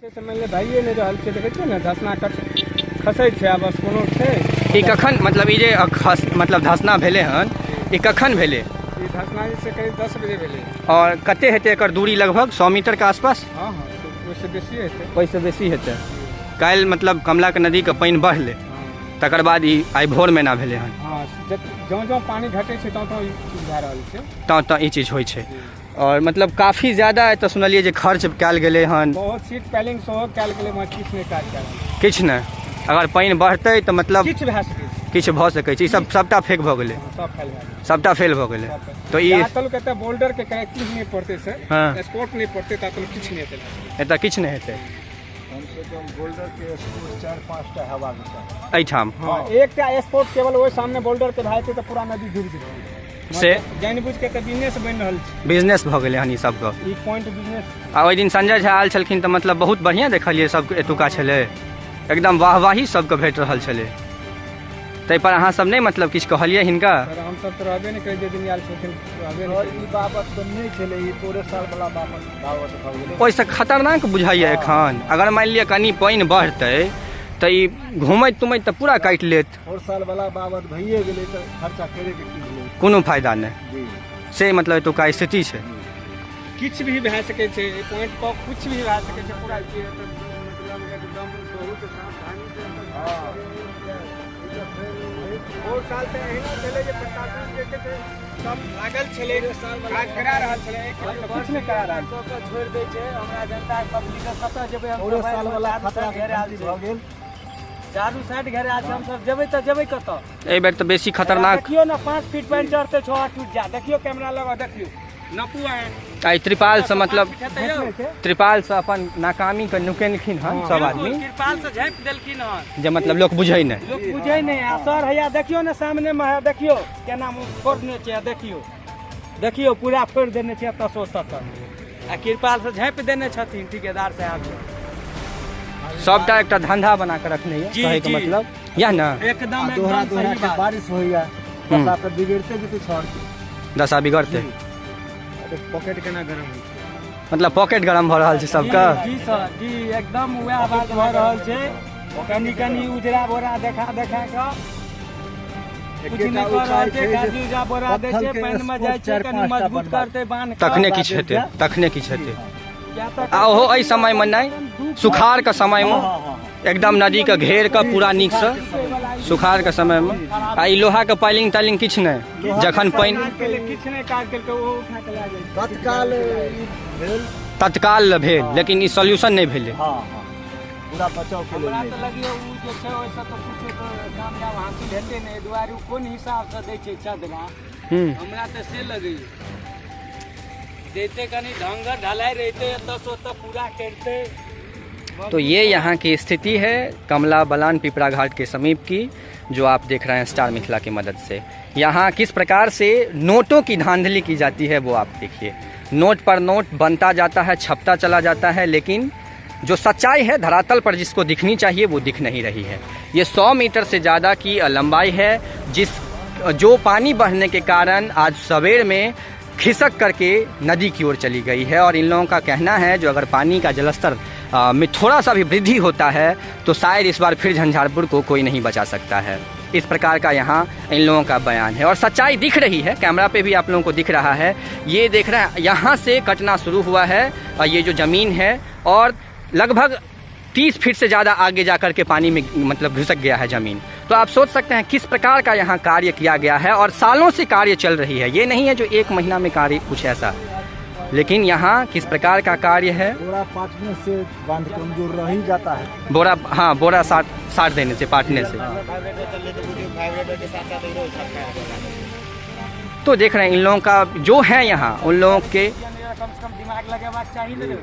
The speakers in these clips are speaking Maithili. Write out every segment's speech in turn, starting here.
छै से मानि लिअ भइए नहि रहल छै। देखै छियै ने, धसना कट खसै छै आ बस कोनो छै। ई कखन, मतलब ई जे खस, मतलब धसना भेलै हन, ई कखन भेलै? ई धसना जे छै करीब 10 बजे भेलै। आओर कते हेतै एकर दूरी? लगभग 100 मीटरके आसपास? हँ, ओहिसँ बेसी हेतै। ओहिसँ बेसी हेतै। काल्हि मतलब कमलाके नदीके पानि बढ़लै, तकर बाद ई आइ भोरमे एना भेलै हन। हँ, जँ जँ पानि घटै छै तँ तँ ई चीज भए रहल छै। तँ तँ ई चीज होइ छै। आओर मतलब काफी ज्यादा एतऽ सुनलियै जे खर्च कयल गेलै हन। बहुत सीट पैलिंग सेहो कयल गेलै, मगर किछु नहि काज कयल गेलै। किछु नहि। अगर पानि बढ़तै तऽ मतलब किछु भए सकै छै। किछु भऽ सकै छै। ई सब सबटा फेक भऽ गेलै। हँ, सब फेल भए गेलै। सबटा फेल भऽ गेलै। तऽ ई जा तलक एतऽ बोल्डर के कनेक्टिंग नहि पड़तै सर, स्पॉट नहि पड़तै, ता तलक किछु नहि हेतै। एतऽ किछु नहि हेतै। कम से कम बोल्डर के स्पोर्ट 4-5 टा हेबाक चाही एहिठाम। हँ, एकटा स्पॉट केवल ओहि सामने बोल्डर के भए जेतै तऽ पूरा नदी डूबि जेतै। से जानि बुझि के तऽ बिजनेस बनि रहल छै। बिजनेस भऽ गेलै हन ई सबके। ई पॉइंट बिजनेस। आ ओहि दिन संजय झा आयल छलखिन तऽ मतलब बहुत बढ़िआँ देखलियै सब एतुका छलै, एकदम वाहवाही सबके भेट रहल छलै। ताहिपर अहाँ सब नहि मतलब किछु कहलियै हिनका? सर, हमसब तऽ रहबे नहि करै जे दिन आयल छलखिन, रहबे सर नहि। ई बाबत तऽ नहि छलै, ई पूरे साल वाला बाबत बाबत भऽ गेलै। ओहिसँ खतरनाक बुझाइए। एखन अगर मानि लिअ कनि पानि बढ़तै तऽ ई घुमैत तुमैत तऽ पूरा काटि लेत। फोर साल वाला बाबत भइए गेलै तऽ खर्चा करैके की भेलै? कोनो फायदा नहि। जी। से मतलब एतुका स्थिति छै। किछु भी भए सकै छै, एहि पॉइंट पर किछु भी भए सकै छै। पूरा जे मतलब एकदम बहुत सावधानी से। बहुत साल तऽ एहिना छलै जे प्रशासन जे छै से सब लागल छलै, काज करा रहल छलै, किछु नहि करा रहल। कऽ कऽ छोड़ि दै छै हमरा जनता पब्लिक के। कतऽ जेबै हम? पूरे साल वाला खतरा के घेरायल घंटी छै भऽ गेल। चारू साइड घेरायल छै। हमसब जेबै तऽ जेबै कतऽ? एहि बेर तऽ बेसी खतरनाक। देखियौ ने, 5 फीट पानि चढ़तै, 6 8 फीट जा। देखियौ, कैमरा लगाओ, देखियौ, नपू आय। आ ई त्रिपालसँ, मतलब हेतै यौ। त्रिपालसँ अपन नाकामीके नुकेलखिन हन सब आदमी। कृपाल से झाँपि देलखिन हन जे मतलब लोक बुझै नहि। लोक बुझै नहि। आ सर, हैया देखियौ ने, सामने मे है, देखियौ केना मुँह फोड़ने छै। आ देखियौ, देखियौ, पूरा फोड़ि देने छै एतऽ से ओतऽ तक, आ कृपाल से झाँपि देने छथिन ठिकेदार साहब। सबटा एकटा धंधा बना कऽ रखने यऽ। जी, कहैके जी। मतलब यएह ने। एकदम। आ दोहरा एकदम दोहरा सही के बात। बारिश होइया, दशा तऽ बिगड़ते जेतै छड़ के। दशा बिगड़तै। पॉकेट केना गरम होइ छै? मतलब पॉकेट गरम भऽ रहल छै सबके। जी सर जी, एकदम वएह बात भऽ रहल छै। कनि कनि उजरा बोरा देखा देखा कऽ कुछ एकेटा नहि कऽ रहल उपाय छै। छै जे खाली उजरा बोरा दै पत्थर छै, के पानि मे स्पोर्ट जाइ छै, चारि कनि पाँच टा मजबूत बनबा। करतै बान्ह कऽ। तखने किछु हेतै, तखने किछु हेतै। किया तऽ आ ओहो एहि समयमे नहि, सुखाड़के समयमे। हँ हँ हँ एकदम नदीके घेर कऽ पूरा नीकसँ सुखाड़के समयमे। आ ई लोहाके पाइलिंग ताइलिंग किछु नहि, जखन पानि किछु नहि काज केलकै, ओहो उठा कऽ लए जाइ छै। तत्काल ई भेल। तत्काल लए भेल, लेकिन ई सॉल्यूशन नहि भेलै। हँ हँ, पूरा बचाव के लेल हमरा नहि तऽ लगैए ओ जे छै ओहिसँ तऽ किछु कामयाब हासिल हेतै नहि। एहि दुआरे ओ कोन हिसाबसँ दै छै चदरा? हमरा तऽ से लगैए, देते कनि ढङ्गर ढलाई रहितै, एतऽसँ ओतऽ पूरा करितै। तो ये यहाँ की स्थिति है कमला बलान पिपरा घाट के समीप की, जो आप देख रहे हैं स्टार मिथिला की मदद से। यहाँ किस प्रकार से नोटों की धांधली की जाती है वो आप देखिए। नोट पर नोट बनता जाता है, छपता चला जाता है, लेकिन जो सच्चाई है धरातल पर जिसको दिखनी चाहिए वो दिख नहीं रही है। ये 100 मीटर से ज़्यादा की लंबाई है, जिस जो पानी बढ़ने के कारण आज सवेर में खिसक करके नदी की ओर चली गई है। और इन लोगों का कहना है जो अगर पानी का जलस्तर में थोड़ा सा भी वृद्धि होता है तो शायद इस बार फिर झंझारपुर को कोई नहीं बचा सकता है। इस प्रकार का यहाँ इन लोगों का बयान है और सच्चाई दिख रही है, कैमरा पे भी आप लोगों को दिख रहा है। ये देख रहे हैं, यहाँ से कटना शुरू हुआ है और ये जो ज़मीन है और लगभग 30 फीट से ज़्यादा आगे जा कर के पानी में मतलब घुसक गया है ज़मीन। तो आप सोच सकते हैं किस प्रकार का यहाँ कार्य किया गया है और सालों से कार्य चल रही है। ये नहीं है जो एक महीना में कार्य कुछ ऐसा, लेकिन यहाँ किस प्रकार का कार्य है। बोरा पाटने से बांध कमजोर रह ही जाता है। बोरा, हाँ, बोरा साट साट देने से, पाटने से। तो देख रहे हैं, इन लोगों का जो है यहाँ उन लोगों के कम से कम दिमाग लगेबाक चाही ने।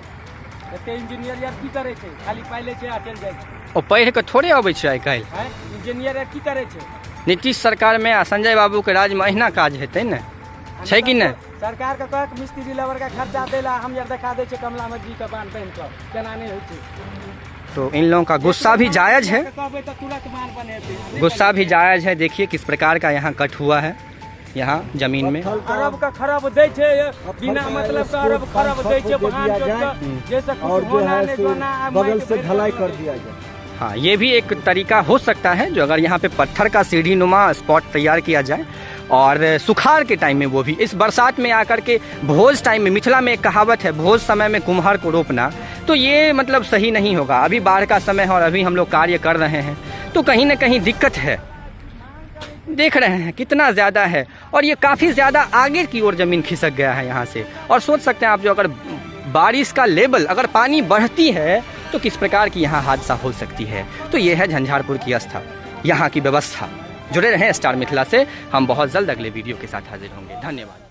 एते इंजीनियर यार की करै छै? खाली पाइ लै छै आ चलि जाइ छै। ओ पढ़ि कऽ थोड़े अबै छै आइ काल्हि। आँय, इंजीनियर यार की करै छै? नीतीश सरकारमे आ संजय बाबूके राज्यमे अहिना काज हेतै ने, छै कि नहि? सरकार के कहक मिस्त्री लेबर के खर्चा दै ला, हम यार देखा दै छै कमला नदी के बांध बान्हि कऽ केना नहि होइ छै। तो इन लोगों का गुस्सा भी जायज है। कहबै तऽ तुरंत बांध बनेतै। गुस्सा भी जायज है। देखिए किस प्रकार का यहाँ कट हुआ है। यहाँ जमीन में। अरब का खरब दै छै, बिना का मतलब के स्कोर अरब खरब पाँच छह दै छै फुट दे बहान दिया जोत जाए। के, जैसे कुछ और जो होना है नहीं सो जोना, आ बगल माटि से भरि ढलाई कऽ कर दिया जाए। हाँ, ये भी एक तरीका हो सकता है जो अगर यहाँ पे पत्थर का सीढ़ी नुमा स्पॉट तैयार किया जाए और सुखाड़ के टाइम में, वो भी इस बरसात में आकर के भोज टाइम में, मिथिला में एक कहावत है, भोज समय में कुम्हार को रोपना, तो ये मतलब सही नहीं होगा। अभी बाढ़ का समय है और अभी हम लोग कार्य कर रहे हैं तो कहीं ना कहीं दिक्कत है। देख रहे हैं कितना ज़्यादा है और ये काफ़ी ज़्यादा आगे की ओर ज़मीन खिसक गया है यहाँ से। और सोच सकते हैं आप जो अगर बारिश का लेवल, अगर पानी बढ़ती है तो किस प्रकार की यहाँ हादसा हो सकती है। तो ये है झंझारपुर की आस्था, यहाँ की व्यवस्था। जुड़े रहें स्टार मिथिला से, हम बहुत जल्द अगले वीडियो के साथ हाजिर होंगे। धन्यवाद।